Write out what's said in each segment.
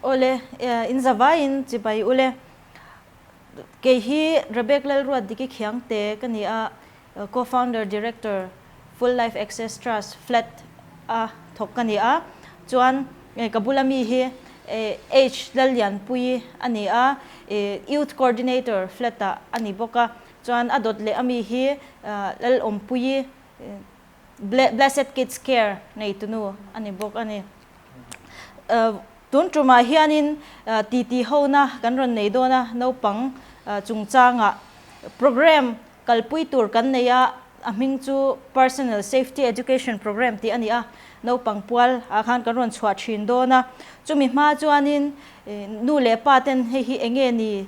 Awle, in zavaiin chibai ule. Kei hi Rebek Lalruatdiki Khiangte ka ni a, Co-founder Director, Full Life Access Trust, flat, a thawk ka ni a. Chuan ka bula mi hi H Lallianpuii a ni a, Youth Coordinator, flat ah a ni bawk a. Chuan a dawt leh ami hi Lalawmpuii, Blessed Kids Care neitunu a ni bawk a ni. Tun tumah hianin titi hona kan rawn nei dawn a, naupang chungchangah programme kalpui tur kan nei a, a hming chu Personal Safety Education Programme tih a ni a, naupang pual ah khan kan rawn chhuah thin dawn a. Chumi hma chuanin nu leh pa ten hei hi eng nge ni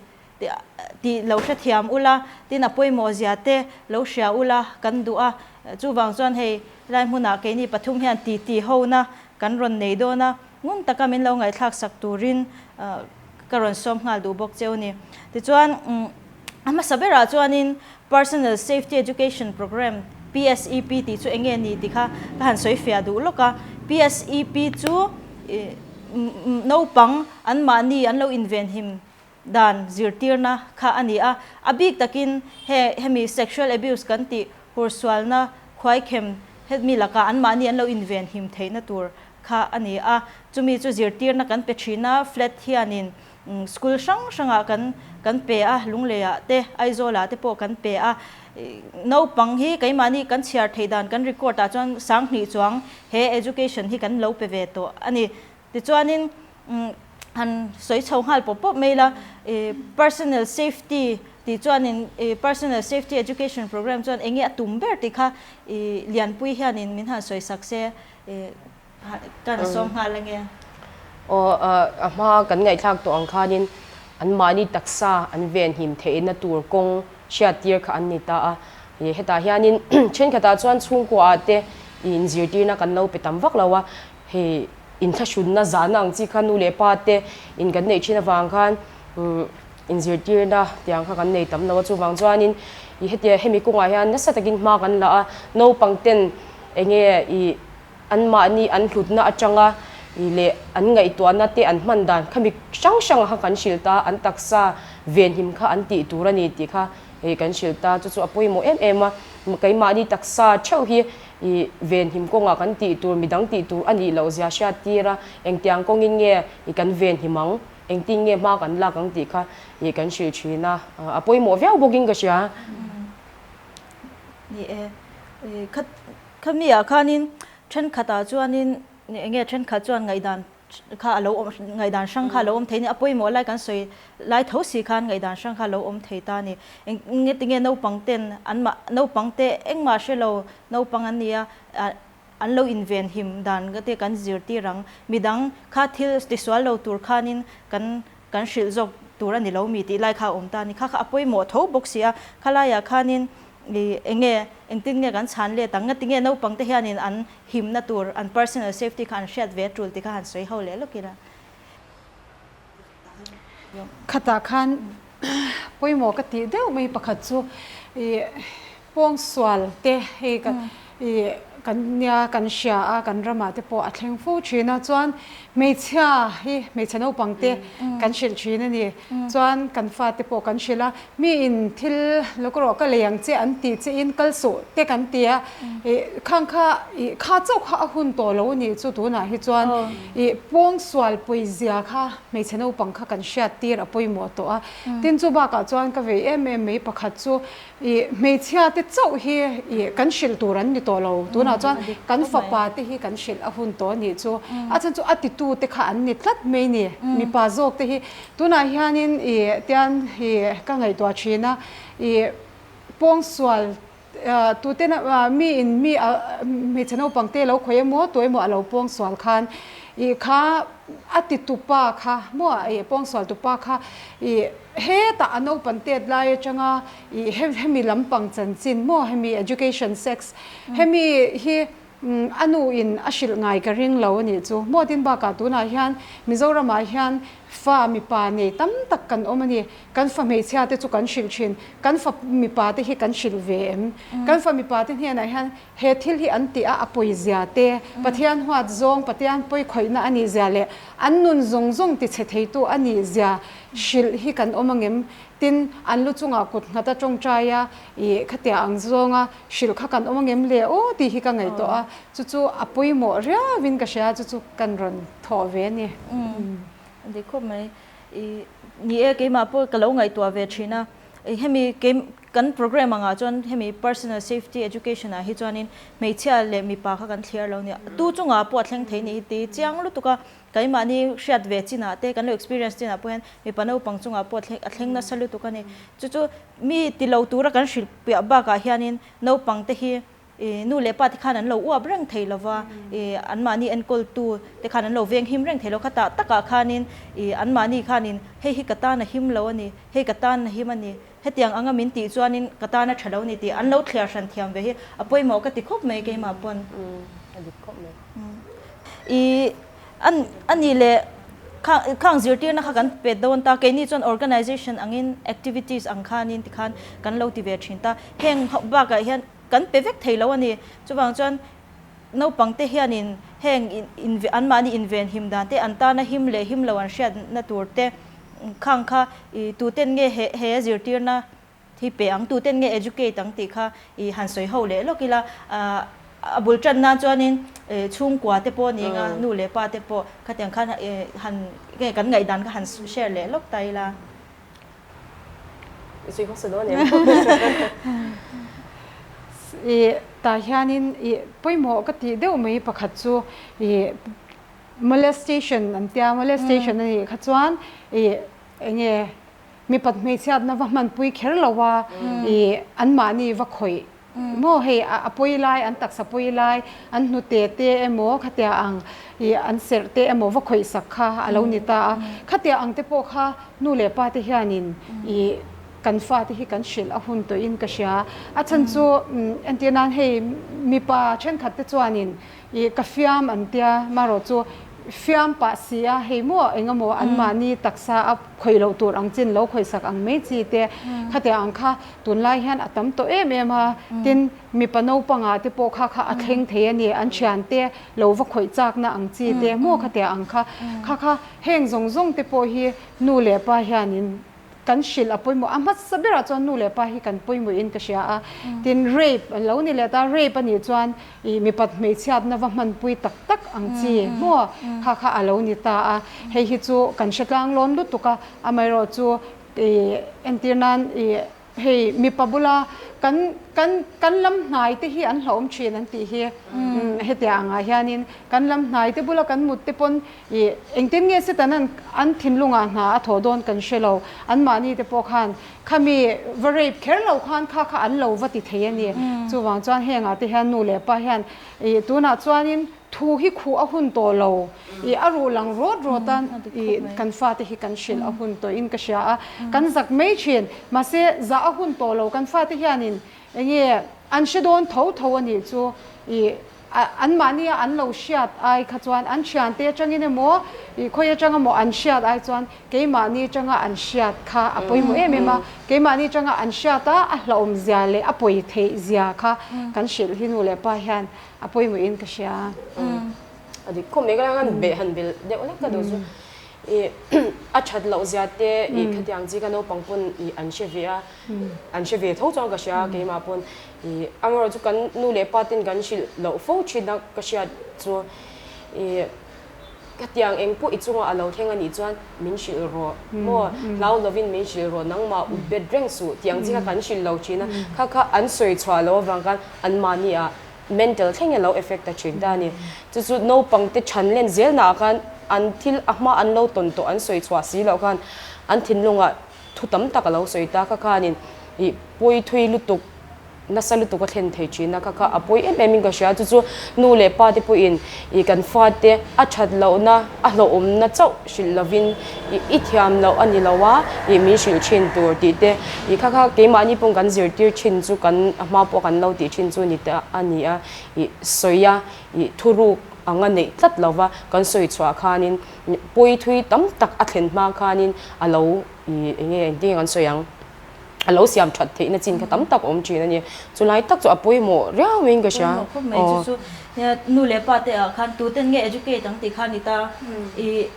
tih lo hrethiam ula, tin a pawimawh zia te lo hria ula kan duh a, chuvang chuan hei lai hmunah keini pathum hian titi hona kan rawn nei dawn a, ngun taka min lo ngaihthlak sak turin ka rawn sawm nghal duh bawk cheu ni. Tichuan a hmasa berah chuanin Personal Safety Education Programme, PSEP, tih chu eng nge ni tih kha ka han sawi fiah duh lawk a, PSEP chu naupang anmahni an lo invenhim dan zirtirna kha a ni a, a bik takin he hemi sexual abuse kan tih hursualna khuaikhem hemi lakah anmahni an lo inven him theihna tur kha a ni a, chumi chu zirtirna kan pe thin a, flat hianin school hrang hrangah kan kan pe a, Lungleiah te Aizawlah te pawh kan pe a, naupang hi keimahni kan chhiar theih dan kan record ah chuan sanghnih chuang he education hi kan lo pe ve tawh a ni. Tichuanin han sawi chho nghal pawp pawp mai la, personal safety tih chuanin personal safety education programme chuan eng nge a tum ber tih kha Lianpui hianin min han sawi sak se ka han sawm nghal ange. Aw a hma kan ngaihthlak tawh ang khanin anmahni taksa an venhim theihna tur kawng hriattir kha an ni ta a. Hetah hianin thenkhatah chuan chhungkuaah te inzirtirna kan lo pe tam vak lo a, Hei inthlahrunna zahna ang chi kha nu leh pa te in kan neih thin avang khan inzirtirna tiang kha kan nei tam lo a, chuvang chuanin i hetia hemi kawngah hian nasa takin hma kan la a, naupang ten eng nge i anmahni an hlutna atanga i leh an ngaihtuahna te an hman dan khami hrang hrang kha kan hrilh ta, an taksa venhim kha an tih tur a ni tih kha hei kan hrilh ta, chu chu a pawimawh em em a, keimahni taksa theuh hi I venhim kawngah kan tih tur midang tih tur a nih loh zia hriat tir a, engtiang kawngin nge i kan venhim ang, engtin nge hma kan lak ang tih kha i kan hrilh thin a, a pawimawh viau bawkin ka hria. Ni e, kha khami ah khanin thenkhatah chuanin enge thenkhat chuan ngaihdan kha a lo awm ngaihdan hrang kha a lo awm thei a ni. A pawimawh lai kan sawi lai tho si khan ngaihdan hrang kha a lo awm thei ta a ni. Eng nge tinge naupang ten an mah naupang te engmah hre lo naupang an ni a, an lo inven him dan te kan zirtir ang. Midang kha thil tisual lo tur khanin kan kan hrilh zawk tur a ni lo mi tih lai kha a awm ta a ni. Kha kha a pawimawh tho bawk si a, khalaiah khanin I eng nge, engtin nge kan chhan let ang? Ngati nge naupang te hianin an himna tur, an personal safety kha an hriat ve tul ti kha han sawi ho leh lawk ila. Khatah khan pawimawh ka tih deuh mai pakhat chu i pawngsual te hei kan i kan nia kan hria a, kan ramah te pawh a thleng fo thin a, chuan hmeichhia hi hmeichhe naupang te kan hrilh thin a ni. Chuan kan fate pawh kan hrilh a, mi in thil lawk rawh ka lei ang che an tih che in kal suh te kan ti a, ih khang kha ih kha chauh kha a hun tawh lo a nih chu tunah hi chuan ih pawngsual pawizia kha hmeichhe naupang kha kan hriat tir a pawimawh tawh a, tin chu bakah chuan ka vei em em mai pakhat chu Ih hmeichhia te chauh hi ih kan hrilh tur an ni tawh lo. Tunah chuan kan fapa te hi kan hrilh a hun tawh a nih chu. A chhan chu a titu te kha an ni tlat mai ni. Mipa zawk te hi tunah hianin ih tian ih ka ngaihtuah thin a, ih pawngsual tuten mi in mi hmeichhe naupang te lo khawih emaw tu emaw a lo pawngsual khan ih kha a titupa kha maw ih pawngsual tupa kha ih Hetah a naupan tet lai atanga ih hemi lampang chanchin maw hemi education sex hemi hi a nu in a hrilh ngai ka ring lo a nih chu. Maw tin bakah tunah hian Mizoramah hian Fa mipa nei tam tak kan awm a ni. Kan fa hmeichhia te chu kan hrilh thin. Kan fa mipa te hi kan hrilh ve em? Kan fa mipa te hnenah hian he thil hi an tih a, a pawi zia te, Pathian huat zawng, Pathian pawi khawihna a nih zia leh an nun zawng zawng ti chhe theitu a nih zia hrilh hi kan awm angem? Tin, an lu chungah kut nghat a tawngtai a, ih khatiah ang zawnga hrilh kha kan awm angem le aw tih hi ka ngaihtuah a, chu chu a pawimawh riauin ka hria a, chu chu kan rawn thawh ve a ni. Umm, dik khawp mai. Ih, ni e, keimah pawh ka lo ngaihtuah ve thin a, hemi kei kan program angah chuan hemi personal safety education ah hi chuanin hmeichhia leh mipa kha kan thliar lo nia, tu chungah pawh a thleng thei nih hi ti chiang lutuk a, Keimahni hriat ve chinah te, kan lo experience chinah pawh hian mipa naupang chungah pawh a thleng nasa lutuk a ni. Chu chu mi ti lo tura kan hrilh piah bakah hianin naupang te hi nu leh pa te khan an lo uap reng thei lo va, anmahni enkawltu te khan an lo veng him reng thei lo. Khatah takah khanin anmahni khanin hei hi ka tan a him lo a ni, hei ka tan a him a ni, hetiang anga min tih chuanin ka tan a tha lo ni tih an lo thliar hran thiam ve hi a pawimawh ka ti khawp mai keimah pawn. A dik khawp mai. I a nih leh khang zirtirna kha kan pet dawn ta, keini chuan organization angin activities ang khanin tikhan kan lo ti ve thin ta. Heng bakah hian kan pe vek thei lo a ni. Chuvang chuan naupang te hianin heng anmahni inven him dan te, an tana him leh him lo an hriatna tur te khang kha tuten nge he zirtirna Hi pe ang, tuten nge educate ang tih kha i han sawi ho leh lawk ila, a bul tan nan chuanin chhungkua te pawh ni anga nu leh pa te pawh khatiang khan han nge kan ngaihdan kha han share leh lawk ta ila. I sawi hmasa dawn em? I tah hianin i pawimawh ka tih deuh mai pakhat chu i molestation an tia, molestation a nih kha chuan i eng nge Mipat hmeichhiatna va hmanpui kher lo a, i anmahni va khawih maw hei a pawi lai, an taksa pawi lai, an hnute te emaw khatia ang i an serh te emaw va khawih sak kha a lo ni ta a. Khatia ang te pawh kha nu leh pa te hianin i kan fate hi kan hrilh a hun tawhin ka hria. A chhan chu entir nan hei mipa thenkhat te chuanin I ka fiam an tia, marawh chu fiam pah si a, hei maw eng emaw anmahni taksa a khawih loh tur ang chin lo khawih sak ang mai chi te khatiang ang kha tunlai hian a tam tawh em em a, tin mipa naupangah te pawh kha kha a thleng thei a ni, an thian te lo va khawih chakna ang chi te maw khatiang ang kha kha kha heng zawng zawng te pawh hi nu leh pa hianin Kan hrilh a pawimawh a hmasa berah chuan nu leh pa hi kan pawimawhin ka hria a, tin rape an lo ni leh ta, rape a nih chuan ih mipat hmeichhiatna va hmanpui tak tak ang chi maw kha kha a lo ni ta a, hei hi chu kan hre tlang lawn lutuk a, amaherawh chu ih entir nan ih hei mipa bula kan kan kan lam hnai te hi an hlauhawm thin an tih hi hetiang angah hianin kan lam hnai te bula kan mut te pawn Ih, engtin nge Satan an an thinlungah hna a thawh dawn kan hre lo. Anmahni te pawh khan khami va rape kher lo khan kha kha an lo va ti thei a ni. Chuvang chuan hengah te hian nu leh pa hian ih tunah chuanin thu hi khuh a hun tawh lo. Ih, a ruh lang rawt rawt a, ih kan fate hi kan hrilh a hun tawhin ka hria a. Kan zak mai thin. Mahse zah a hun tawh lo. Kan fate hianin enge an hre dawn tho tho a nih chu. Ih. Anmahnia an lo hriat ai kha chuan an thiante atangin emaw, ih khawi atang emaw an hriat ai chuan keimahni atanga an hriat kha a pawimawh em em a. Keimahni atanga an hriat a, a hlauhawm zia leh a pawi theih zia kha kan hrilh hi nu leh pa hian a pawimawhin ka hria. A dik khawp mai ka han beh han bel deuh hlek ka duh chu ih a that loh zia te ih khatiang chi ka naupang pawn ih an hre ve a, an hre ve tho chuan ka hria keimah pawn Ih, amaherawh chu kan nu leh pa ten kan hrilh loh fo thin a ka hriat chu ih khatiang eng pawh i chungah a lo thleng a nih chuan min hrilh rawh maw hlau lovin min hrilh rawh nangmah ut bet reng suh tih ang chi kha kan hrilh lo thin a, kha kha an sawi chhuah loh avang khan anmahni ah mental thleng a lo effect ta thin ta a ni. Chu chu naupang te chhan len zel naah khan an thil a hma an lo tawn tawh an sawi chhuah si loh khan an thinlungah Thu tam tak a lo sawi ta kha khanin ih pawi thui lutuk nasa lutuk a thlen thei thin a kha kha a pawi em em in ka hria chu chu nu leh pa te pawhin ih kan fate a that lohna a hlauhawmna chauh hrilh lovin ih i thiam loh a ni lo a ih min hrilh thin tur tih te ih kha kha keimahni pawh kan zirtir thin chu kan a hma pawh kan lo tih thin chu ni ta a ni a ih sawi a ih thuruk. anga neih tlat lova kan sawi chhuah khanin pawi thui tam tak a thlen hma khanin a lo ih eng nge engtin nge kan sawi ang a lo siam that theihna chin kha tam tak a awm thin a ni. Chulai tak chu a pawimawh riau in ka hria. Pawimawh khawp mai chu chu nia nu leh pa te ah khan tuten nge educate ang tih kha a ni ta ih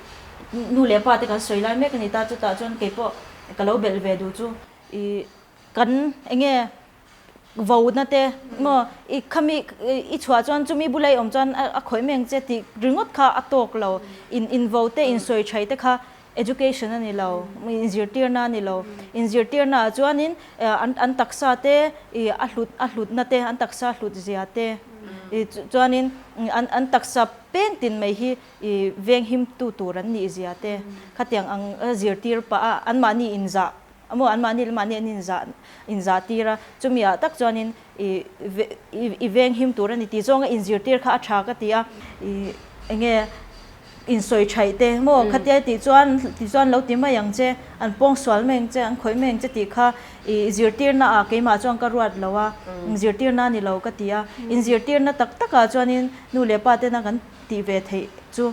nu leh pa te kan sawi lai mek a ni ta chutah chuan keipawh ka lo belh ve duh chu ih kan eng nge Vona te maw i khami i chhuah chuan chumi bula i awm chuan a khawih mai ang che tih ringawt kha a tawk lo. In invo te insawi thai te kha education a ni lo, inzirtirna a ni lo. Inzirtirna ah chuanin an an taksa te i a hlut a hlutna te an taksa hlut zia te i chuanin an an taksa peng tin mai hi i venghim tu tur an nih zia te khatiang ang zirtir pah a anmahni inzah A maw anmahni leh mahni an inzah inzah tir a, chumi ah tak chuanin i i veng him tur a ni tih zawnga inzirtir kha a tha ka ti a, i enge insawi thaih te maw khatia tih chuan tih chuan lo ti mai ang che, an pawng sual mai ang che, an khawih mai ang che tih kha i zirtirna ah keimah chuan ka ruat lo a, inzirtirna a ni lo ka ti a, inzirtirna tak takah chuanin nu leh pa tena kan tih ve theih chu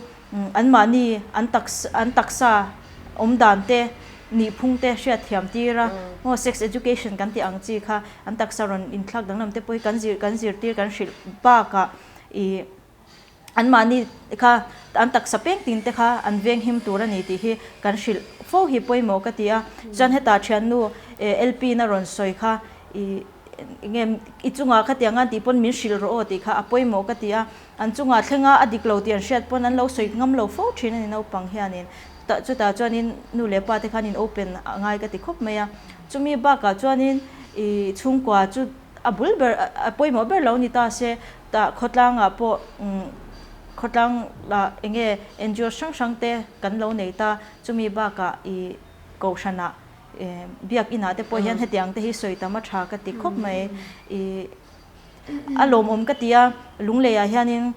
Anmahni an taksa an taksa awm dan te, nihphung te hriat thiam tir a, maw sex education kan tih ang chi kha an taksa rawn inthlak danglam te pawh hi kan zir kan zirtir kan hrilh bakah ih anmahni kha an taksa peng tin te kha an veng him tur a ni tih hi kan hrilh fo hi pawimawh ka ti a. Chuan hetah thiannu LP na rawn sawi kha ih enge i chungah khatiang an tih pawn min hrilh rawh aw tih kha a pawimawh ka ti a. An chungah thlenga a dik lo tih an hriat pawn an lo sawi ngam lo fo thin a ni naupang hianin. Tah chutah chuanin nu leh pa te khan in open a ngai ka ti khawp mai a. Chumi bakah chuanin ih chhungkua chu a bul ber a pawimawh ber lo ni ta se tah khawtlangah pawh umm khawtlang ah eng nge NGO hrang hrang te kan lo nei ta. Chumi bakah ih kohhranah eh biakinah te pawh hian hetiang te hi sawi tam a tha ka ti khawp mai. Ih. A lawmawm ka ti a, Lungleiah hianin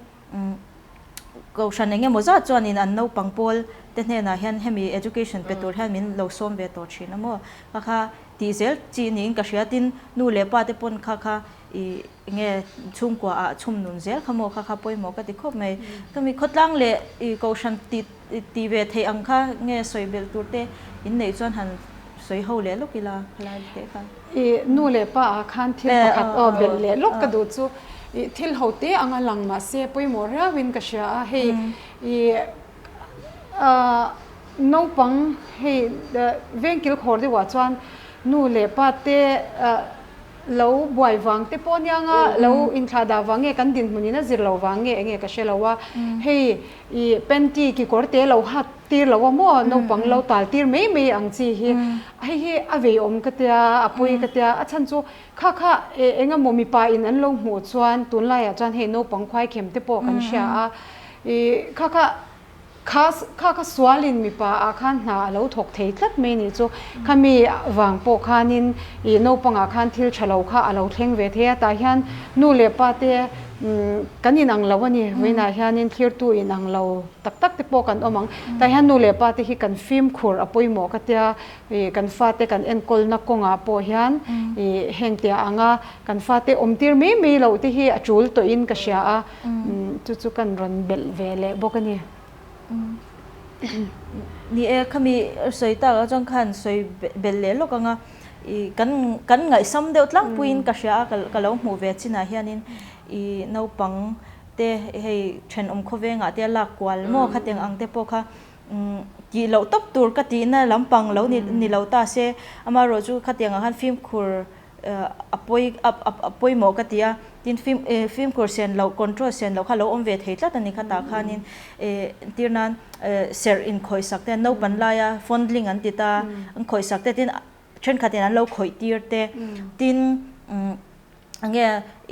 Kohhran eng emaw zat chuanin an naupang pawl te hnenah hian hemi education pe tur hian min lo sawm ve tawh thin a maw? Kha kha tih zel chi niin ka hria tin nu leh pa te pawn kha kha ih enge chhungkua ah chhum nun zel kha maw kha kha pawimawh ka ti khawp mai. Khami khawtlang leh ih Kohhran tih tih ve theih ang kha nge sawi belh tur te in neih chuan han sawi ho leh lawk ila khalai teh kha. I nu leh pa ah khan thil pakhat aw belh leh lawk ka duh chu i thil ho te anga lang mahse pawimawh riau in ka hria a hei i ah naupang hei vengkil khawr deuh ah chuan nu leh pa te ah lo buai vang te pawh aniang a lo inthlah dah vang nge kan dinhmun in a zir lo vang nge enge ka hre lo a hei I panty kekawr te lo hat tir lo a maw naupang lo tal tir mai mai ang chi hi hei hi a vei awm ka tia a pawi ka tia a chhan chu kha kha eng emaw mipa in an lo hmuh chuan tunlaiah chuan hei naupang khuaikhem te pawh kan hria a i kha kha kha kha kha sualin mipa ah khan hna a lo thawk thei tlat mai nih chu khami vang pawh khanin i naupangah khan thil tha lo kha a lo thleng ve thei a tah hian nu leh pa te Umm kan inang lo a ni, vawiinah hianin thlirtu inang lo tak tak te pawh kan awm ang. Tah hian nu leh pa te hi kan fimkhur a pawimawh ka tia, ih kan fate kan enkawlna kawngah pawh hian ih heng tia anga kan fate awm tir mai mai loh te hi a tul tawhin ka hria a, umm chu chu kan rawn belh ve leh bawk a ni. Ni e, khami sawi takah chuan khan sawi belh leh lawk ang a, ih kan kan ngaihsam deuh tlangpuiin ka hria a, ka lo hmuh ve chinah hianin ih naupang te hei thenawm khawvengah te a lak kual maw khatiang ang te pawh kha umm tih loh tawp tur ka tihna lampang lo ni ni lo ta se, amaherawhchu chu khatiang ah khan fimkhur a pawi a pawimawh ka ti a, tin fim fimkhur sen loh control sen loh kha lo awm ve thei tlat a ni khatah khanin eh entir nan serh inkhawih sak te naupan laia fondling an ti ta an khawih sak te tin thenkhatin an lo khawih tir te tin eng nge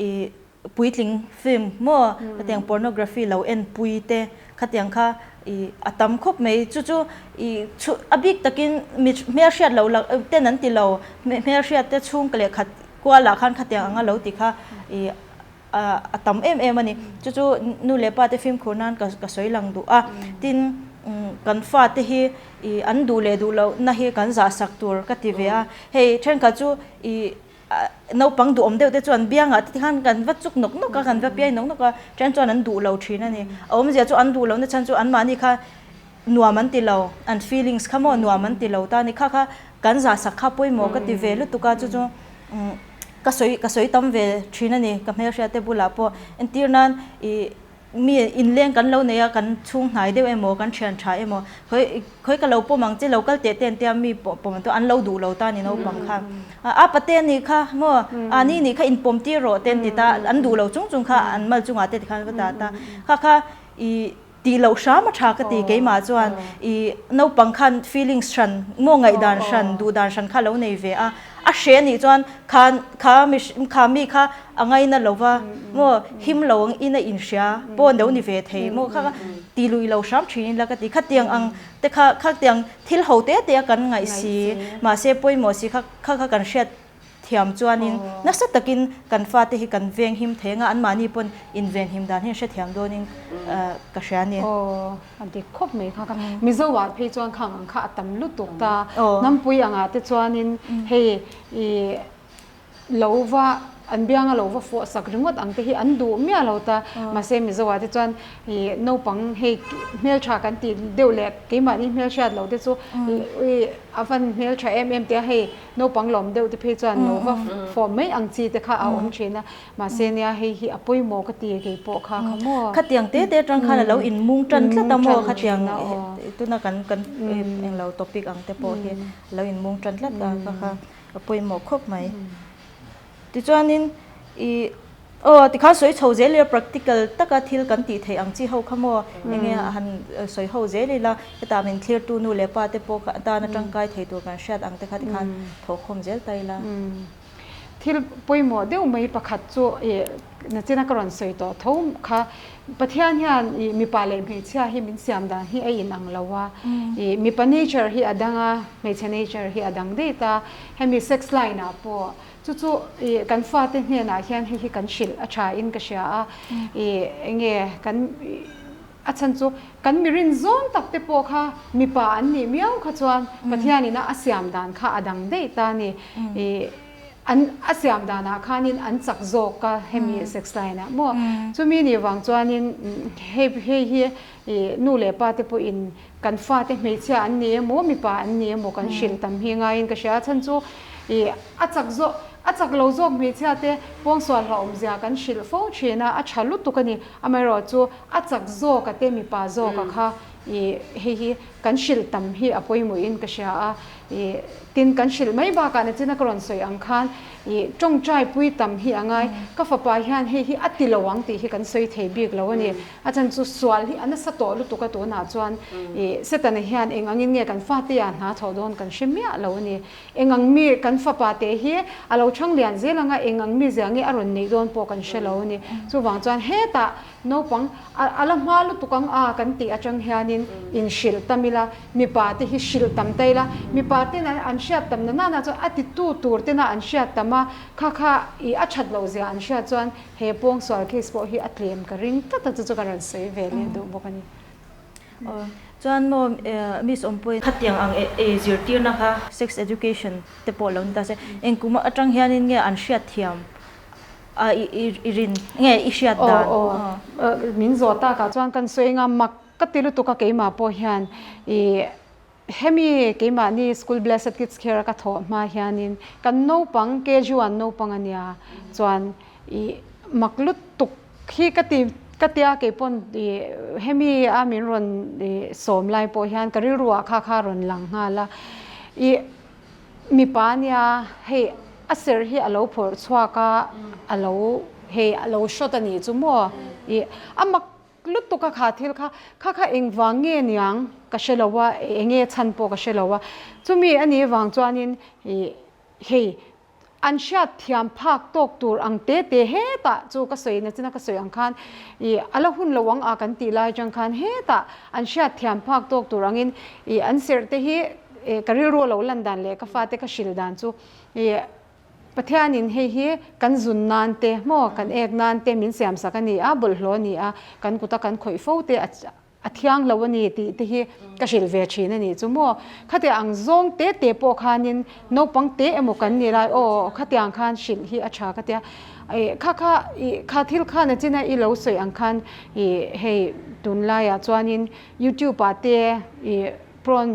ih Puitling film maw khatiang pornography lo en pui te khatiang kha ih a tam khawp mai chu chu ih chhu a bik takin mi hmelhriat lo la ten an ti lo hmelhriat te chhung leh khat kualah khan khatiang anga lo ti kha ih a tam em em a ni chu chu nu leh pa te fimkhur nan ka ka sawi lang duh a tin kan fate hi ih an duh leh duh loh na hi kan zah sak tur ka ti ve a hei thenkhat chu ih. Naupang duhawm deuh te chuan biangah te khan kan va chuk nawk nawk a, kan va piai nawk nawk a, then chuan an duh lo thin a ni. A awmzia chu an duh lohna chhan chu anmahni kha nuam an ti lo, an feelings kha maw nuam an ti lo ta a ni. Kha kha kan zahsak kha pawimawh ka ti ve lutuk a, chu chu ka sawi ka sawi tam ve thin a ni ka hmelhriat te bulah pawh. Entir nan ih Mi inleng kan lo nei a, kan chhung hnai deuh emaw, kan thian tha emaw, khawi khawi ka lo pawm ang che, lo kal teh te an tia mi pawm an tua, an lo duh lo ta ni naupang kha. A pate a nih kha maw, a ni nih kha inpawm tir rawh te an ti ta, an duh lo chung chung kha an mal chungah te tikhan va ta ta. Kha kha i tih loh hram a tha ka ti keimah chuan i naupang khan feelings hran maw ngaihdan hran duhdan hran kha lo nei ve a, A hre a nih chuan khan kha mi kha mi kha a ngaina lo va maw him lo ang in a inhria pawh an lo ni ve thei maw kha kha ti lui lo hram thin ila ka ti khatiang ang te kha khatiang thil ho te te a kan ngaih si mahse pawimawh si kha kha kha kan hriat thiam chuanin nasa takin kan fate hi kan veng him thei anga anmahni pawn invenhim dan hi an hrethiam dawnin ka hria a ni. A dik khawp mai kha kha. Mizo ah phei chuan khang ang kha a tam lutuk ta. Hnampui ang ah te chuanin hei i lo va an bianga lo va fawh sak ringawt ang te hi an duh miah lo ta. Mahse Mizo ah te chuan i naupang hei hmeltha kan tih deuh leh keimahni hmelhriat lo te chu i a van hmeltha em em tia hei naupang lawm deuh te phei chuan lo va fawh mai ang chi te kha a awm thin a. Mahse nia hei hi a pawimawh ka ti kei pawh kha kha maw. Khatiang te te atang khan a lo inmung tan tlat a maw khatiang tuna kan kan englo topic ang te pawh hi a lo inmung tan tlat a kha kha a pawimawh khawp mai. Tichuanin i aw tikhan sawi chho zel ila practical taka thil kan tih theih ang chi ho kha maw enge a han sawi ho zel ila hetah min thlirtu nu leh pa te pawh kha atana tangkai thei tur kan hriat ang te kha tikhan thawhkhawm zel ta ila. Thil pawimawh deuh mai pakhat chu ih nachina ka rawn sawi tawh tho kha Pathian hian ih mipa leh hmeichhia hi min siam dan hi a inang lo a, ih mipa nature hi a dang a, hmeichhe nature hi a dang daih ta, hemi sex line ah pawh chu chu ih kan fate hnenah hian hei hi kan hrilh a tha in ka hria a, ih enge kan ih A chhan chu kan mirin zawng tak te pawh kha mipa an nih miau kha chuan Pathianin a siam dan kha a dang daih ta a ni. Ih an a siam danah khanin an chak zawk a hemi sex line ah maw. Chumi nih vang chuanin hei hei hi ih nu leh pa te pawhin kan fate hmeichhia an ni emaw mipa an ni emaw kan hrilh tam hi ngaiin ka hria. A chhan chu ih a chak zawk a chak lo zawk hmeichhia te pawngsual hlauhawmzia kan hrilh fo thin a, a tha lutuk a ni. Amaherawhchu A chak zawk a te mipa zawk a kha i hei hi kan hrilh tam hi a pawimawh in ka hria a, i tin kan hrilh mai bakah nachina ka rawn sawi ang khan i tawngtai pui tam hi a ngai, ka fapa hian hei hi a ti lo ang tih hi kan sawi thei bik lo a ni, a chhan chu sual hi a nasa tawh lutuk a tunah chuan i Setana hian eng angin nge kan fate ah hna thawh dawn kan hre miah lo a ni, eng ang mi kan fapa te hi a lo chhang lian zel anga eng ang mi zia nge a rawn neih dawn pawh kan hre lo a ni, chuvang chuan hetah Naupang a la hma lutuk ang a kan tih atang hianin inhrilh tam ila, mipa te hi hrilh tam ta ila, mipa tena an hriat tam na nana chuan a titu tur tena an hriat tam a, kha kha i a that loh zia an hriat chuan he pawngsual case pawh hi a tlem ka ring tlat a, chu chu ka rawn sawi ve leh duh bawk a ni. Aw chuan maw Miss Awmpui khatiang ang e zirtirna kha sex education te pawh lo ni ta se, engkum atang hianin nge an hriatthiam A i rin nge i hriat dan? Aw aw min zawh takah chuan kan sawi anga mak ka ti lutuk a keimah pawh hian i hemi keimahni school Blessed Kids Care a ka thawh hma hianin kan naupang KG1 naupang a nia chuan i mak lutuk hi ka ti ka tia keipawn i hemi a min rawn i sawm lai pawh hian ka rilru ah kha kha a rawn lang nghal a i Mipa nia hei a serh hi a lo phawrh chhuak a, a lo hei a lo shot a nih chu maw ih a mak lutuk a kha thil kha, kha kha engvang nge niang ka hre lo a, enge chhan pawh ka hre lo a, chumi a nih vang chuanin ih hei an hriat thiam phak tawk tur ang te te hetah chu ka sawi na china ka sawi ang khan ih a la hun lo ang a kan tih lai atang khan hetah an hriat thiam phak tawk tur angin ih an serh te hi Ka rilru a lo lan dan leh ka fate ka hrilh dan chu ih Pathianin hei hi kan zun nan te maw kan ek nan te min siamsak a ni a, bawlhhlawh a ni a, kan kuta kan khawih fo te a a thiang lo a ni tih te hi ka hrilh ve thin a nih chu maw. Khatiang ang zawng te te pawh khanin naupang te emaw kan nih lai aw khatiang khan hrilh hi a tha ka tia. Ih kha kha ih kha thil khan a china i lo sawi ang khan ih hei tunlaiah chuanin youtube ah te ih prawn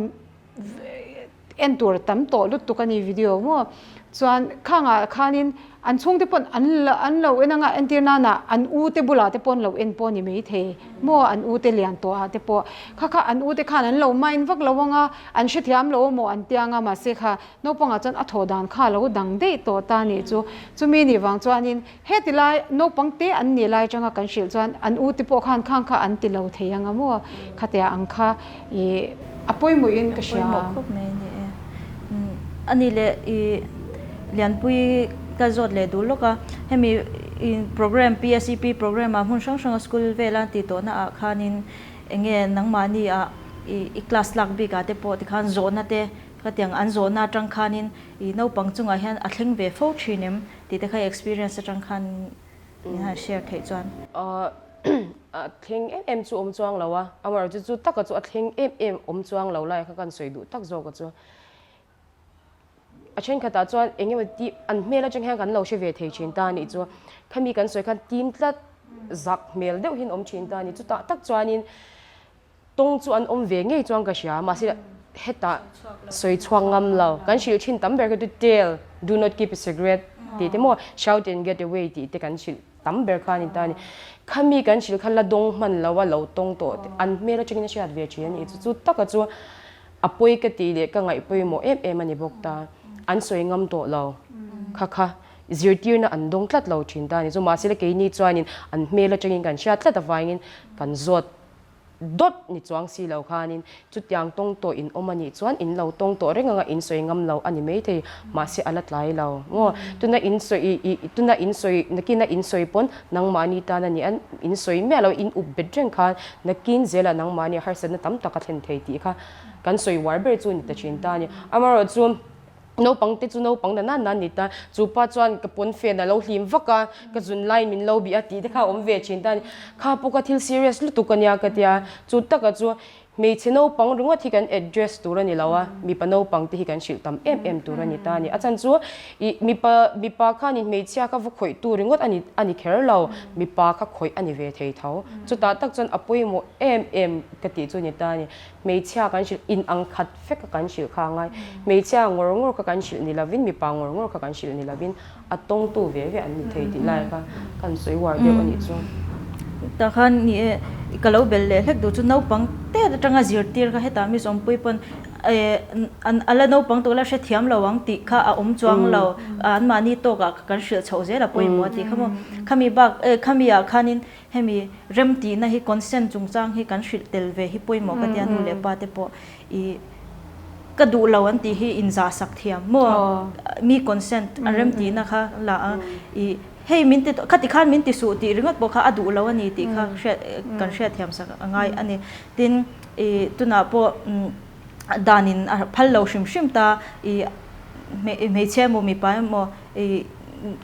En tur a tam tawh lutuk a ni video maw chuan khangah khanin an chhungte pawn an la an lo en anga entir nana an u te bulah te pawh an lo en pawh a ni maithei maw an u te lian tawh ah te pawh kha kha an u te khan an lo mind vak lo anga an hrethiam lo amaw an tia anga mahse kha naupangah chuan a thawh dan kha a lo dang daih tawh ta a nih chu chumi nih vang chuanin Heti lai naupang te an nih lai atanga kan hrilh chuan an u te pawh khan khang kha an ti lo thei ang a maw? Khatia ang kha i a pawimawhin ka hria. A pawimawh khawp mai a ni e. A nih leh i Lianpui ka zawt leh duh lawk a, hemi program PSEP program ah hmun hrang hranga school vela tih tawhna ah khanin enge nangmahni ah i class lak bik ah te pawh tikhan zawhna te khatiang an zawhna atang khanin i naupang chungah hian a thleng ve fo thin em? Tih te kha i experience atang khan min han share theih chuan. A thleng em em chu awm chuang lo a, amaherawhchu chu taka chu a thleng em em awm chuang lo lai kha kan sawi duh tak zawk a chu. A thenkhatah chuan eng emaw ti an hmel atang hian kan lo hre ve thei thin ta a nih chu. Khami kan sawi khan tim tlat zak hmel deuh hian awm thin ta a ni. Chutah tak chuanin Tawng chu an awm ve ngei chuan ka hria, mahse hetah sawi chhuak ngam lo. Kan hrilh thin tam ber kha chu tell, do not keep a secret tih te maw, shout and get away tih te kan hrilh tam ber kha a ni ta a ni. Khami kan hrilh kha la dawng hman lo a, lo tawng tawh an hmel atangin a hriat ve thin a ni. Chu chu taka chu a pawi ka tih leh ka ngaih pawimawh em em a ni bawk ta. An sawi ngam tawh lo kha kha zirtirna an dawng tlat lo thin ta a ni. Chu mahse keini chuanin an hmel atangin kan hriat tlat avangin kan zawt Dawt ni chuang si lo khanin chutiang tawng tawh in awm a nih chuan in lo tawng tawh reng anga in sawi ngam lo a ni maithei, mahse a la tlai lo maw? Tuna in sawi i tuna in sawi nakina in sawi pawn nangmahni tan a ni a, in sawi miah lo in up bet reng khan nakin zelah nangmahni harsatna tam tak a thlen thei tih kha kan sawi uar ber chu ni ta thin ta a ni. Amaherawhchu. Naupang te chu naupang na nan nan ni ta, chu pa chuan ka pawn fen a lo hlim vak a, ka zun laiin min lo bih a tih te kha a awm ve thin ta a ni. Kha pawh kha thil serious lutuk a nia ka tia, chu taka chu hmeichhe naupang ringawt hi kan address tur a ni lo a, mipa naupang te hi kan hrilh tam em em tur a ni ta a ni. A chhan chu ih mipa mipa khanin hmeichhia kha va khawih tu ringawt a ni a ni kher lo, mipa kha khawih a ni ve thei tho. Chutah tak chuan a pawimawh em em ka tih chu a ni ta a ni. Hmeichhia kan hrilh in ang khat vek a kan hrilh kha a ngai. Hmeichhia ngawr ngawr kha kan hrilh ni lovin mipa ngawr ngawr kha kan hrilh ni lovin a tawngtu ve ve an ni thei tih lai kha kan sawi uar deuh a nih chu. Tah khan ni e, ka lo bel leh hlek duh chu naupang tet atanga zirtir kha hetah Miss Awmpui pawn an a la naupang tawh la hrethiam lo ang tih kha a awm chuang lo. Anmahni tawkah kan hrilh chhoh zel a pawimawh a tih kha maw. Khami bak khami ah khanin Hemi remtihna hi consent chungchang hi kan hrilh tel ve hi pawimawh ka tia nu leh pa te pawh i ka duh lo an tih hi inzah sak thiam maw mi consent a remtihna kha la a i hei min ti khati khan min ti suh tih ringawt pawh kha a duh lo a ni tih kha hriat kan hriat thiam sak a ngai a ni. Tin i tunah pawh danin a phal lo hrim hrim ta i hmeichhia emaw mipa emaw i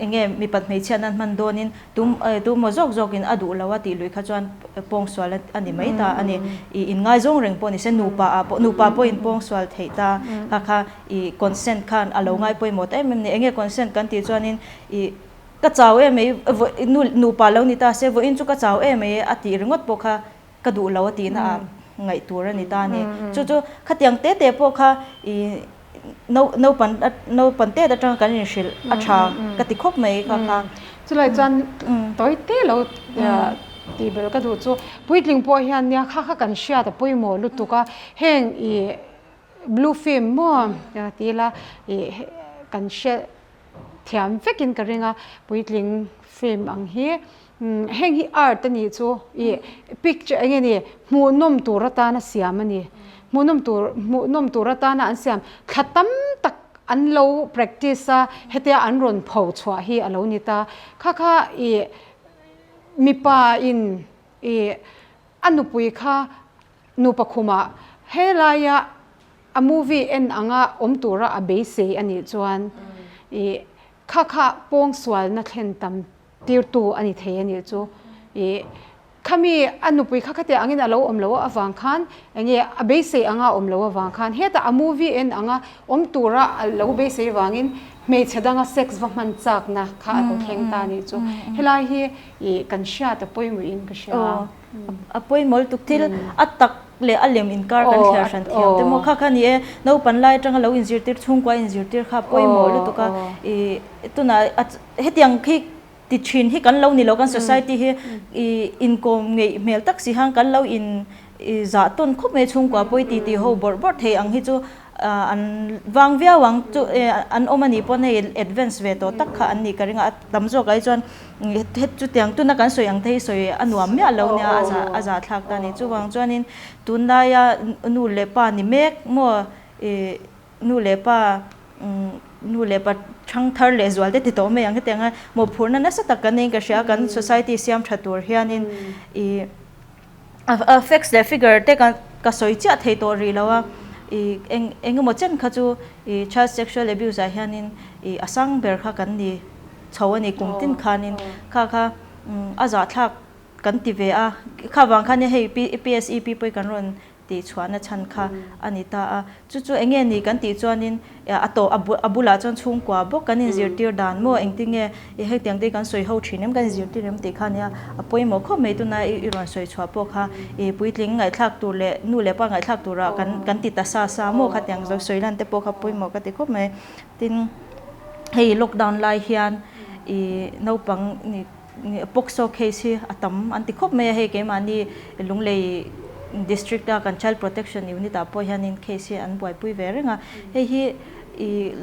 enge mipat hmeichhia nan hman dawnin Tum emaw zawk zawkin a duh lo a tih lui kha chuan pawngsual a ni mai ta a ni. I inngaizawng reng pawh ni se nupa ah pawh nupa pawhin pawngsual theih ta kha kha i consent khan a lo ngai pawimawh ta em em ni. Enge consent kan tih chuanin i ka chau em mai nu nupa lo ni ta se vawiin chu ka chau em mai a tih ringawt pawh kha ka duh lo a tihna ah ngaih tur a ni ta a ni. Chu chu khatiang te te pawh kha i naupan naupan tet atanga kan inhrilh a tha ka ti khawp mai kha kha. Chulai chuan tawi te lo tih belh ka duh chu puitling pawh hian nia kha kha kan hriat a pawimawh lutuk a heng i blue film maw ti ila i kan hre thiam vekin ka ring a puitling film ang hi Heng hi art a nih chu ih picture eng nge ni hmuhnawm tur atana siam a ni. Hmuhnawm tur hmuhnawm tur atana an siam thla tam tak an lo practice a hetia an rawn pho chhuah hi a lo ni ta. Kha kha ih mipa in ih a nupui kha nupa khumah helaia a movie en anga awm tura a beisei a nih chuan ih kha kha pawngsualna thlen tam tirtu a ni thei a nih chu. Ih. Khami a nupui kha khatiang angin a lo awm lo avang khan enge a beisei anga a awm lo avang khan hetah a movie en anga awm tura a lo beisei vangin hmeichhe danga sex va hman chakna kha a lo thleng ta anih chu. Helai hi ih kan hriat a pawimawhin ka hria. Aw a pawimawh lutuk thil a tak leh a lem inkar kan thliar hran thiam te maw kha kha ni e naupan lai atanga lo inzirtir chhungkua inzirtir kha a pawimawh lutuk a ih tunah hetiang khi Ti thin hi kan lo ni lo, kan society hi i inkawm ngeih hmel tak si hian kan lo in zah tawn khawp mai chhungkua pawi ti ti ho bawrh bawrh thei ang hi chu an vang viau ang chu an awm a nih pawn hei advance ve tawh tak kha an nih ka ring a, a tam zawk ah hi chuan het chutiang tuna kan sawi ang te hi sawi a nuam miah lo nia a zah a zahthlak ta a ni. Chuvang chuanin tunlaia nu leh pa ni mek maw i Nu leh pa, nu leh pa thang thar leh zual te ti tawh mai ang hetiang a mawhphurhna nasa tak kan neiin ka hria kan society siam tha tur hianin ih a facts leh figure te kan ka sawi chiah thei tawh rih lo a ih eng eng emaw chen kha chu ih child sexual abuse ah hianin ih a sang ber kha kan ni chho a ni kum tin khanin kha kha a zahthlak kan ti ve a kha vang khan hei PSEP pawh hi kan rawn tih chhuahna chhan kha a ni ta a. Chu chu eng nge ni kan tih chuanin a tawh a bulah chuan chhungkua bawk kan inzirtir dan maw engtin nge i hetiang te hi kan sawi ho thin em kan inzirtir em tih kha a nia a pawimawh khawp mai tuna i rawn sawi chhuah pawh kha i puitling ngaihthlak tur leh nu leh pa ngaihthlak turah kan kan ti ta sa sa maw khatiang zo sawi lan te pawh kha pawimawh ka ti khawp mai. Tin hei lockdown lai hian i naupang ni. POCSO case hi a tam an ti khawp mai a, hei keimahni Lunglei district a kan Child Protection Unit ah pawh hianin case hi an buaipui ve reng a, hei hi ih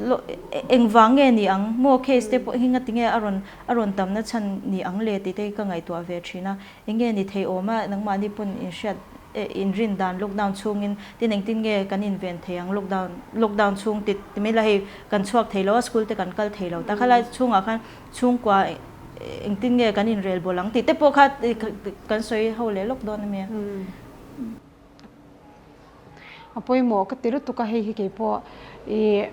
engvang nge ni ang maw case te pawh hi ngati nge a rawn a rawn tamna chhan ni ang le tih te hi ka ngaihtuah ve thin a, eng nge ni thei awm a nangmahni pawn inhriat inrin dan lockdown chhungin tin engtin nge kan inven thei ang lockdown lockdown chhung ti mai la hei kan chhuak thei lo a school te kan kal thei lo ta khalai chhungah khan Chhungkua engtin nge kan inrel bawl ang tih te pawh kha kan sawi ho leh lawk dawn a mi. A pawimawh ka ti lutuk a hei hi keipawh ih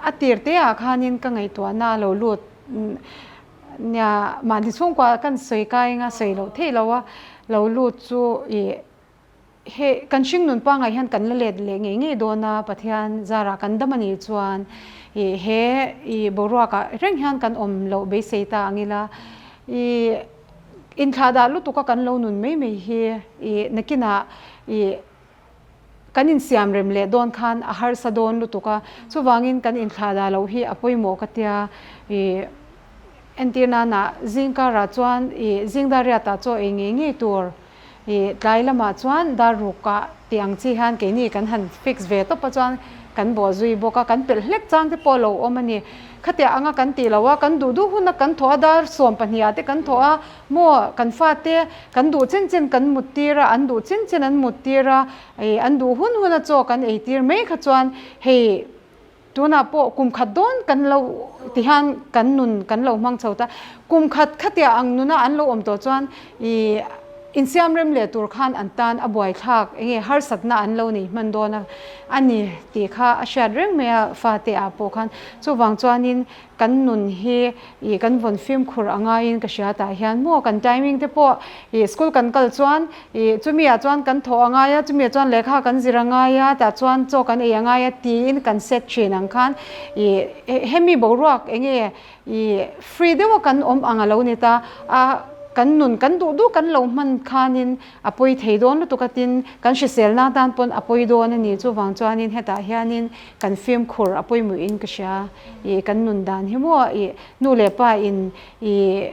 a tir te ah khanin ka ngaihtuahna a lo lut nia mahni chhungkua kan sawi kai anga sawi loh theih loh a lo lut chu ih He kan hringnun pangai hian kan la let leh ngei ngei dawn a, Pathian zarah kan dam a nih chuan ih he ih boruakah reng hian kan awm loh beisei ta ang ila, ih inthlahdah lutuk a kan lo nun mai mai hi ih nakinah ih kan insiam rem leh dawn khan a harsa dawn lutuk a, chuvangin kan inthlahdah loh hi a pawimawh ka tia ih entir nana zingkarah chuan ih zingdariatah chaw ei ngei ngei tur. Ih, tlai lamah chuan dar rukah tih ang chi hian keini kan han fix ve tawp a chuan kan bawh zui bawk a, kan pelh hlek chang te pawh a lo awm a ni. Khatiah anga kan tih loh a, kan duh duh huna kan thawh a, dar 12 ah te kan thawh a, maw kan fate kan duh chen chen kan mut tir a, an duh chen chen an mut tir a, ih an duh hun huna chaw kan ei tir mai kha chuan hei Tunah pawh kum khat dawn kan lo ti hian kan nun kan lo hmang chho ta. Kum khat khatiah ang nuna an lo awm tawh chuan ih insiam rem leh tur khan an tan a buaithlak enge harsatna an lo nei hman dawn a a ni tih kha a hriat reng mai a fate ah pawh khan. Chuvang chuanin kan nun hi ih kan vawn fimkhur a ngaiin ka hria tah hian maw kan timing te pawh ih school kan kal chuan ih chumi ah chuan kan thawh a ngai a chumi ah chuan lehkha kan zir a ngai a tah chuan chaw kan ei a ngai a tiin kan set thin ang khan ih hemi boruak eng nge ih free deuh a kan awm ang a lo ni ta a kan nun kan duh duh kan lo hman khanin a pawi thei dawn lutuk a tin kan hriselna tan pawn a pawi dawn a ni chuvang chuanin hetah hianin kan fimkhur a pawimawhin ka hria. Ih kan nun dan hi maw ih nu leh pa in ih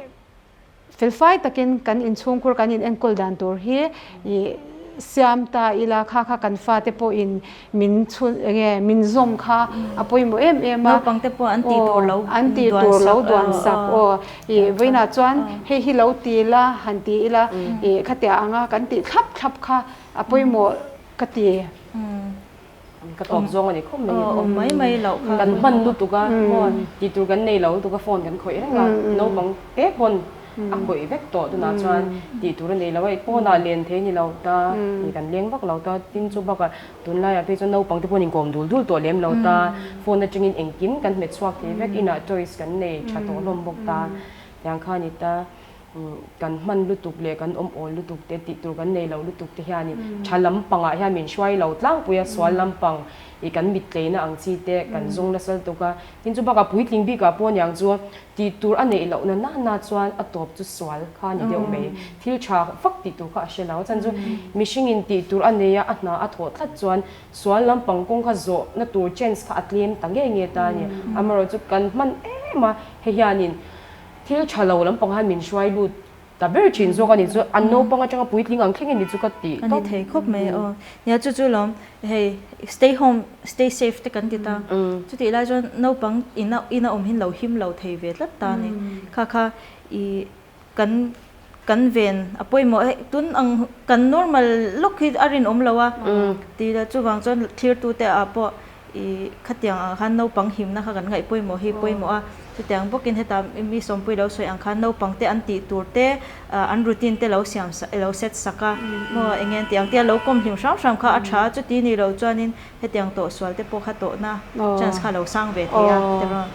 felfai takin kan inchhungkhur kan in enkawl dan tur hi ih siam ta ila kha kha kan fate pawh in min chhun enge min zawm kha a pawimawh em em a naupang te pawh an tih tur lo an tih tur lo duan sak aw ih vawiinah chuan hei hi lo ti ila han ti ila ih khatiah anga kan tih thlap thlap kha a pawimawh ka ti. Ka tawp zawng a ni khawp mai. Awm mai mai loh kha. Kan hman lutuk a, tih tur kan nei lo lutuk a, phone kan khawih reng a, naupang te pawn a khawih vek tawh tunah chuan tih tur a nei lo a, pawnah len thei a ni lo ta, tih kan leng vak lo ta, tin chu bakah tunlaiah phei chuan naupang te pawhin inkawm dul dul tawh lem lo ta, phone atangin engkim kan hmet chhuak thei vek, inah toys kan nei tha tawh hlawm bawk ta, tiang kha a ni ta. Kan hman lutuk leh kan awm awl lutuk te tih tur kan nei lo lutuk te hianin tha lampangah hian min hruai lo tlangpui a, sual lampang ih kan mittleina ang chi te kan zawng nasa lutuk a. Tin chu bakah puitling bikah pawh aniang chu tih tur a neih lohna na na chuan a tawp chu sual kha a ni deuh mai. Thil tha vak tih tur kha a hre lo. A chhan chu mihringin tih tur a nei a, a hna a thawh tlat chuan sual lampang kawng kha zawhna tur chance kha a tlem ta nge nge ta a ni. Amaherawhchu kan hman em a, hei hianin Thil tha lo lampang han min hruai lut ta ber thin zawk a ni chu an naupang atanga puitling ang thleng in ni chu ka ti A ni thei khawp mai aw. Nia chu chu lawm hei stay home stay safe te kan ti ta. Chutih lai chuan naupang ina ina awm hin lo him lo thei ve tlat ta a ni. Kha kha i kan kan ven a pawimawh hei tun ang kan normal lawk hi a rinawm lo a ti la chuvang chuan thirtute ah pawh I khatiang ang khan naupang himna kha kan ngaih pawimawh hi pawimawh a, chutiang bawkin heta mi sawmpui lo sawi ang khan naupang te an tih tur te an routine te lo siam lo set sak a maw eng nge an tih ang tia lo kawm hlim hram hram kha a tha a, chuti ni lo chuanin hetiang tawh sual te pawh kha tawhna chance kha a lo sang ve thei a ti rawn.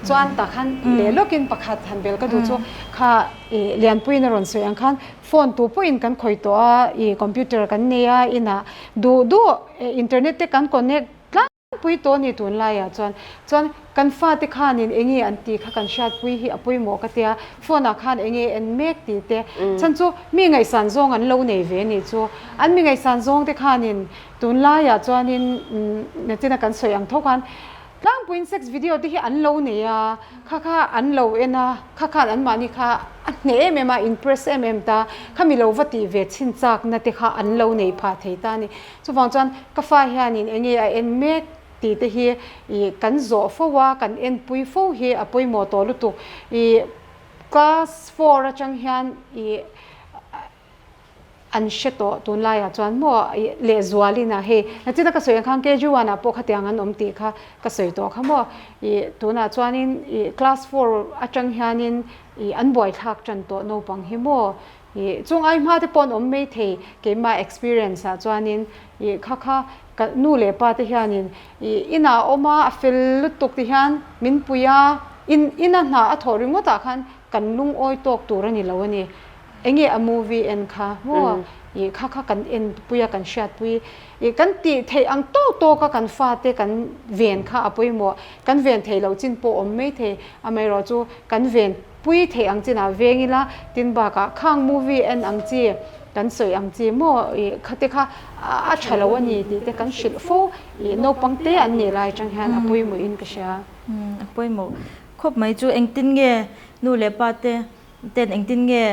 Chuan tah khan leh lawkin pakhat han bel ka duh chu kha i Lianpuiin a rawn sawi ang khan phone tu pawhin kan khawih tawh a, i computer kan nei a inah duh duh internet te kan connect tlangpui tawh a ni tunlaiah chuan. Chuan kan fate khanin eng nge an tih kha kan hriatpui hi a pawimawh ka tia, phone ah khan eng nge en mek tih te. Chhan chu mi ngaihsan zawng an lo nei ve a nih chu. An mi ngaihsan zawng te khanin tunlaiah chuanin nachina kan sawi ang tho khan tlangpuiin sex video te hi an lo nei a, kha kha an lo en a, kha khan anmahni kha a hneh em em a, impress em em ta, khami lo va tih ve chhin chakna te kha an lo nei phah thei ta a ni. Chuvang chuan ka fa hianin eng nge a en mek tih te hi ih kan zawh fo a, kan enpui fo hi a pawimawh tawh lutuk. Ih class four atang hian ih an hre tawh tunlaiah chuan maw ih lehzualin a hei nachina ka sawi ang khan KG one ah pawh khatiang an awm tih kha ka sawi tawh kha maw. Ih tunah chuanin ih class four atang hianin ih an buaithlak tan tawh naupang hi maw. Ih chung ai hma te pawh an awm mai thei keimah experience ah chuanin ih kha kha ka nu leh pa te hianin ih inah a awm a a fel lutuk ti hian min pui a in ina hna a thawh ringawt ah khan kan lungawi tawk tur a ni lo a ni enge a movie en kha maw ih kha kha kan en pui a kan hriat pui ih kan tih theih ang tawk tawk a kan fate kan ven kha a pawimawh kan ven theih loh chin pawh awm mai thei amaherawh chu kan ven Pui theih ang chinah veng ila, tin bakah khang movie en ang chi, kan sawi ang chi maw ih khate kha a tha lo a ni tih te kan hrilh fo ih naupang te an nih lai atang hian a pawimawh in ka hria. A pawimawh khawp mai chu engtin nge nu leh pa te ten engtin nge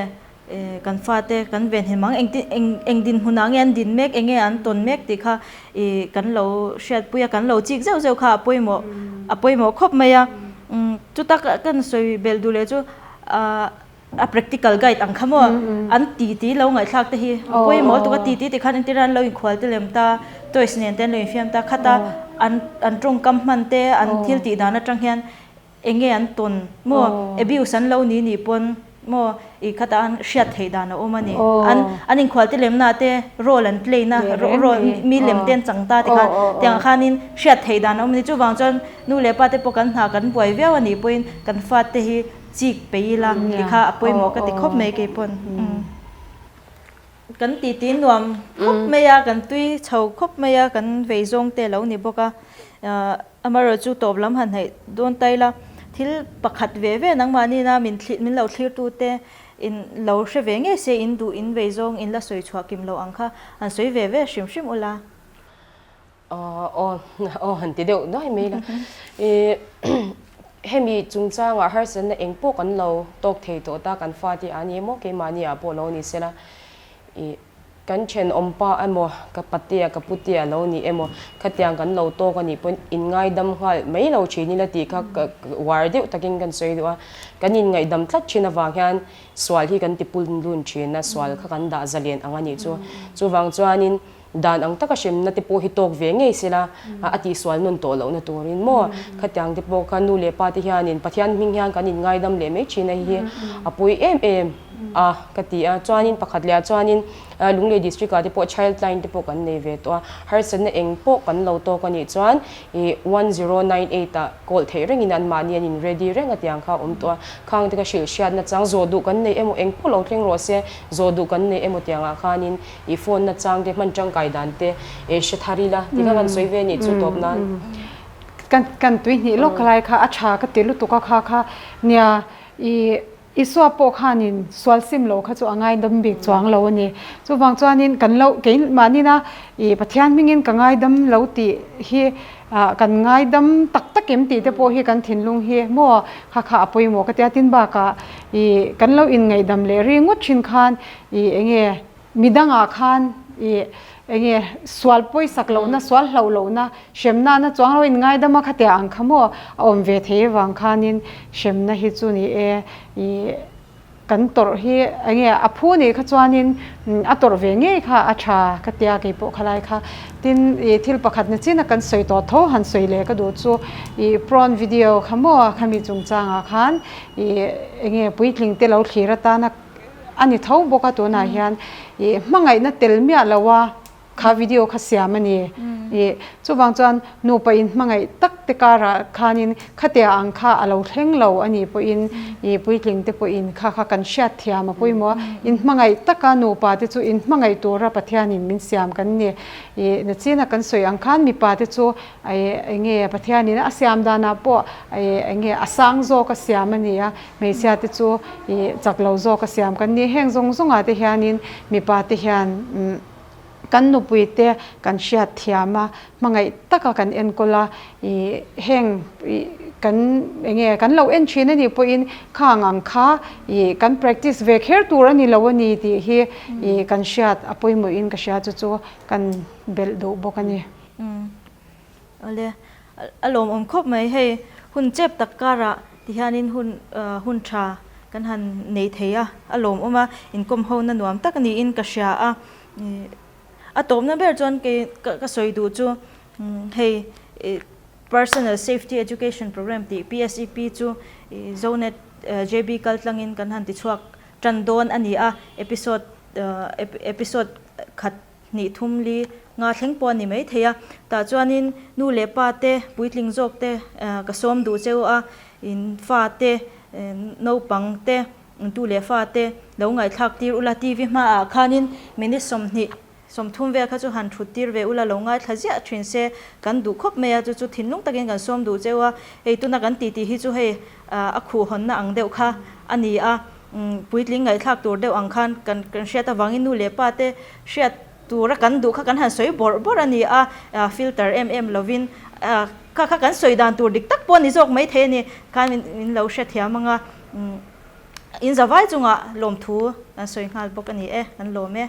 kan fate kan venhim ang engtin eng eng dinhmunah nge an din mek eng nge an tawn mek tih kha ih kan lo hriatpui a kan lo chik zeuh zeuh kha a pawimawh a pawimawh khawp mai a. Chuta kan sawi belh duh leh chu a practical guide ang kha maw an ti ti lo ngaihthlak te hi a pawimawh lutuk a ti ti tikhan entir an lo inkhual te lem ta toys nen te an lo infiam ta khata an an tawngkam hman te an thil tih dan atang hian eng nge an tawn maw abuse an lo ni nih pawn Maw i khata an hriat theih dan a awm a ni. An an inkhual te lemna te role an play na role mi lem te an chang ta tikhan tiang khanin hriat theih dan a awm a ni. Chuvang chuan nu leh pa te pawh kan hna kan buai viau a nih pawhin kan fate hi chik peih ila tikha a pawimawh ka ti khawp mai kei pawn. Kan titi nuam khawp mai a, kan tui chho khawp mai a, kan vei zawng te lo ni bawk a. Amaherawh chu tawp lam han hnaih dawn ta ila, thil pakhat ve ve nangmahni min thlir min lo thlirtu te in lo hre ve ngei se in duh in vei zawng in la sawi chhuah kim lo ang kha han sawi ve ve hrim hrim ula. Aw aw han ti deuh nuai mai ila. I hemi chungchangah harsatna eng pawh kan lo tawk thei tawh ta kan fate a ni emaw keimahni ah pawh lo ni sela i Kan thenawm pa emaw, ka patea, ka putea lo ni emaw, khatiang kan lo tawk a nih pawhin inngaidam nghal mai lo thin ila tih kha ka uar deuh takin kan sawi duh a. Kan inngaihdam tlat thin avang hian sual hi kan ti pun lun thin a, sual kha kan dah zalen ang a nih chu. Chuvang chuanin dan ang taka hremna te pawh hi tawk ve ngei sela a tihsual nawn tawh lohna turin maw khatiang te pawh kha nu leh pa te hianin Pathian hming hian kan inngaidam leh mai thin a hi a pawi em em. a ka ti a chuanin pakhat leh ah chuanin. Lunglei District ah te pawh Child Line te pawh kan nei ve tawh a, harsatna eng pawh kan lo tawk a nih chuan ih 1098 ah call theih rengin anmahni an in ready reng a tiang kha a awm tawh a, khang te kha hrilh hriatna chang zawh duh kan nei emaw eng pawh lo thleng rawh se zawh duh kan nei emaw tiang ah khanin ih phone na chang te hman tangkai dan te ih hre thar ila ti kha kan sawi ve a nih chu tawp nan. Kan kan tui hnih lawk lai kha a tha ka ti lutuk a kha kha nia ih Isua pawh khanin sual sim lo kha chu a ngaidam bik chuang lo a ni. Chuvang chuanin kan lo keimahnin a ih Pathian hmingin ka ngaidam lo tih hi ah kan ngaidam tak tak em tih te pawh hi kan thinlung hi maw kha kha a pawimawh ka tia tin bakah ih kan lo inngaihdam leh ri ngawt thin khan ih enge Midangah khan i enge sual pawisak lohna, sual hlauh lohna, hremna na chuang lo in ngaidam a khatia ang kha maw a awm ve thei avang khanin hremna hi chu ni e i kan tawrh hi enge a phu nih kha chuanin a tawrh ve ngei kha a tha ka tia keipawh khalai kha. Tin i thil pakhat na chin a kan sawi tawh tho han sawi leh ka duh chu i prawn video kha maw khami chungchangah khan i enge puitling te lo thlir atana A ni tho bawk a tunah hian ih hmangaihna tel miah lo a kha video kha siam a ni ih chuvang chuan nupa in hmangaih tak te karah khanin khatia ang kha a lo thleng lo a nih pawhin ih puitling te pawhin kha kha kan hriat thiam a pawimawh a in hmangaih taka nupa te chu in hmangaih tura Pathianin min siam kan ni ih nachina kan sawi ang khan mipa te chu eng nge Pathianin a siam danah pawh eng nge a sang zawk a siam a ni a. Hmeichhia te chu ih chak lo zawk a siam kan ni. Heng zawng zawngah te hianin mipa te hian kan nupui te kan hriat thiam a, hmangaih taka kan enkawl a, ih heng ih kan eng nge kan lo en thin a nih pawhin khang ang kha ih kan practice ve kher tur a ni lo a ni tih hi ih kan hriat a pawimawhin ka hria chu chu kan belh duh bawk a ni. Awle, a lawmawm khawp mai. Hei hun chep tak karah ti hianin hun hun tha kan han nei thei a, a lawmawm a, inkawm ho na nuam tak niin ka hria a. A tawpna ber chuan kei ka sawi duh chu hei Personal Safety Education Program tih PSEP chu Zonet JB kaltlangin kan han tichhuak tan dawn a ni a, episode episode khat Hnih thum li nga thleng pawh a ni mai thei a, tah chuanin nu leh pa te, puitling zawk te ka sawm duh cheu a, in fa te, naupang te, tu leh fa te lo ngaihthlak tir ula, TV hmaah khanin minute 20, 30 vel kha chu han thut tir ve ula, lo ngaithla ziah thin se kan duh khawp mai a, chu chu thinlung takin kan sawm duh cheu a, hei tuna kan titi hi chu hei a khuhhawnna ang deuh kha a ni a. Puitling ngaihthlak tur deuh ang khan kan kan hriat avangin nu leh pa te hriat tura kan duh kha kan han sawi bawrh bawrh a ni a, filter em em lovin kha kha kan sawi dan tur dik tak pawh a ni zawk mai thei a ni khan min lo hrethiam ang a, in zavai chungah lawmthu kan sawi nghal bawk a ni e, kan lawm e.